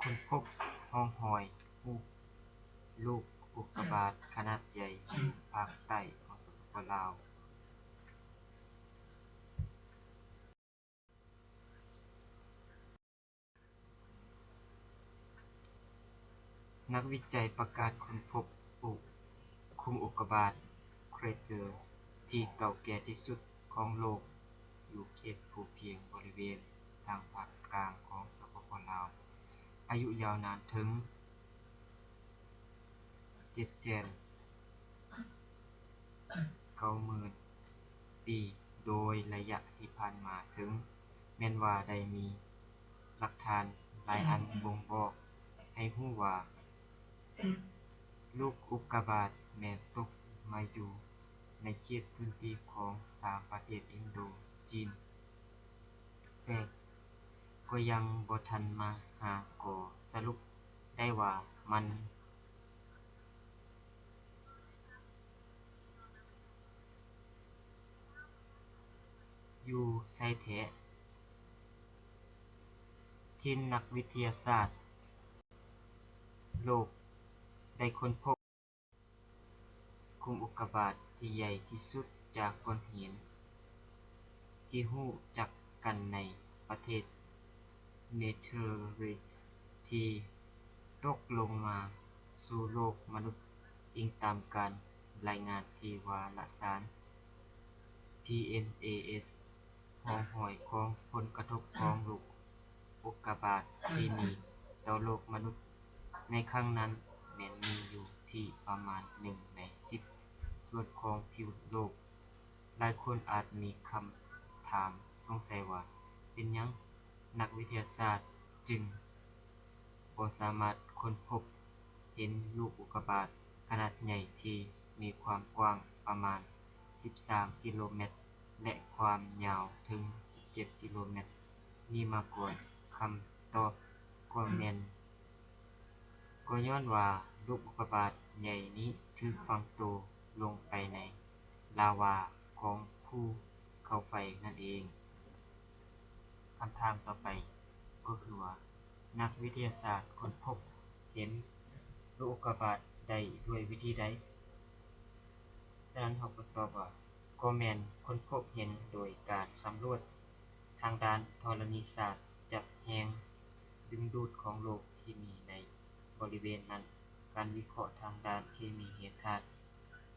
ຄົ້ນພົບຮ່ອງຮອຍຮູບລູກອຸກກາບາດຂະໜາດໃຫຍ່ຢູ່ພາກໃຕ້ຂອງ ສປປ ລາວ. ນັກວິໄຈປະກາດຄົ້ນພົບອຸ ຂຸມອຸກກາບາດ ເຄຣເຈີ ທີ່ເກົ່າແກ່ທີ່ສຸດຂອງໂລກ ຢູ່ເຂດພູພຽງບໍລິເວນທາງພາກກາງຂອງ ສປປ ລາວ, ອາຍຸຍາວນານເຖິງ ເຈັດແສນເກົ້າໝື່ນປີ, ໂດຍໄລຍະທີ່ຜ່ານມາເຖິງແມ່ນວ່າໄດ້ມີຫຼັກຖານຫຼາຍອັນບົ່ງບອກໃຫ້ຮູ້ວ່າ ລູກອຸກກາບາດແມ່ນຕົກມາຢູ່ໃນເຂດພື້ນທີ່ຂອງສາມປະເທດອິນໂດຈີນ, ແຕ່ກໍຍັງບໍ່ທັນມາຫາກໍສະຫຼຸບໄດ້ວ່າມັນ ຢູ່ໃສແທ້. ທີມນັກວິທະຍາສາດໂລກໄດ້ຄົ້ນພົບຂຸມອຸກກາບາດທີ່ໃຫຍ່ທີ່ສຸດຈາກກ້ອນຫີນທີ່ຮູ້ຈັກກັນໃນປະເທດ ເມເທີຣິດ ທີ່ຕົກລົງມາສູ່ໂລກມະນຸດ, ອີງຕາມການລາຍງານທີ່ວາລະສານ ພີເອັນເອເອັສ. ຮ່ອງຮອຍຂອງຜົນກະທົບຂອງລູກອຸກກາບາດທີ່ມີຕໍ່ໂລກມະນຸດໃນຄັ້ງນັ້ນແມ່ນມີຢູ່ທີ່ປະມານໜຶ່ງໃນສິບສ່ວນຂອງຜິວໂລກ. ຫຼາຍຄົນອາດມີຄຳຖາມສົງໄສວ່າ ເປັນຫຍັງນັກວິທະຍາສາດຈຶ່ງບໍ່ສາມາດຄົ້ນພົບເຫັນລູກອຸກກາບາດຂະໜາດໃຫຍ່ທີ່ມີຄວາມກວ້າງປະມານສິບສາມກິໂລແມັດ ແລະ ຄວາມຍາວເຖິງສິບເຈັດກິໂລແມັດນີ້ມາກ່ອນ? ຄຳຕອບກໍແມ່ນ ກໍຍ້ອນວ່າລູກອຸກກາບາດໃຫຍ່ນີ້ຖືກຝັງໂຕລົງໄປໃນລາວາຂອງພູເຂົາໄຟນັ້ນເອງ. ຄຳຖາມຕໍ່ໄປກໍຄືວ່າ ນັກວິທະຍາສາດຄົ້ນພົບເຫັນລູກອຸກກາບາດໄດ້ດ້ວຍວິທີໃດ? ສະນັ້ນເຮົາກໍຕອບວ່າ ກໍແມ່ນຄົ້ນພົບເຫັນໂດຍການສຳຫຼວດທາງດ້ານທໍລະນີສາດ ຈັບແຮງດຶງດູດຂອງໂລກທີ່ມີໃນບໍລິເວນນັ້ນ, ການວິເຄາະທາງດ້ານເຄມີເຫດທາດ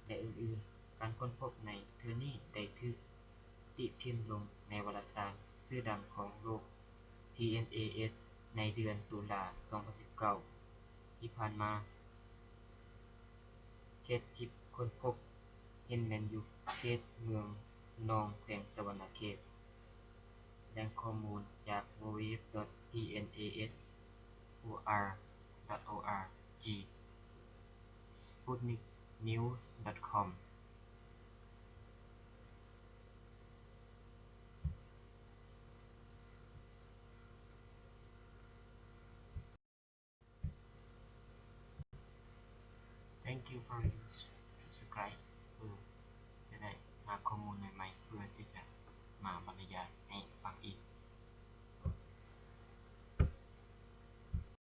ແລະ ອື່ນໆ. ການຄົ້ນພົບໃນເທື່ອນີ້ໄດ້ຖືກ ຕິພິມລົງໃນວາລະສານຊື່ດັງຂອງໂລກ ພີເອັນເອເອັສ ໃນເດືອນຕຸລາ ສອງພັນສິບເກົ້າທີ່ຜ່ານມາ. ເຂດທີ່ຄົ້ນພົບເຫັນແມ່ນຢູ່ເຂດເມືອງໜອງ ແຂວງສະຫວັນນະເຂດ. ແຫຼ່ງຂໍ້ມູນຈາກ www.pnasoar.org, sputniknews.com. Thank you for your subscribe ເພື່ອຈະໄດ້ຫາຂໍ້ມູນໃໝ່ໆ ເພື່ອທີ່ຈະມາບັນລະຍາຍໃຫ້ຟັງອີກ.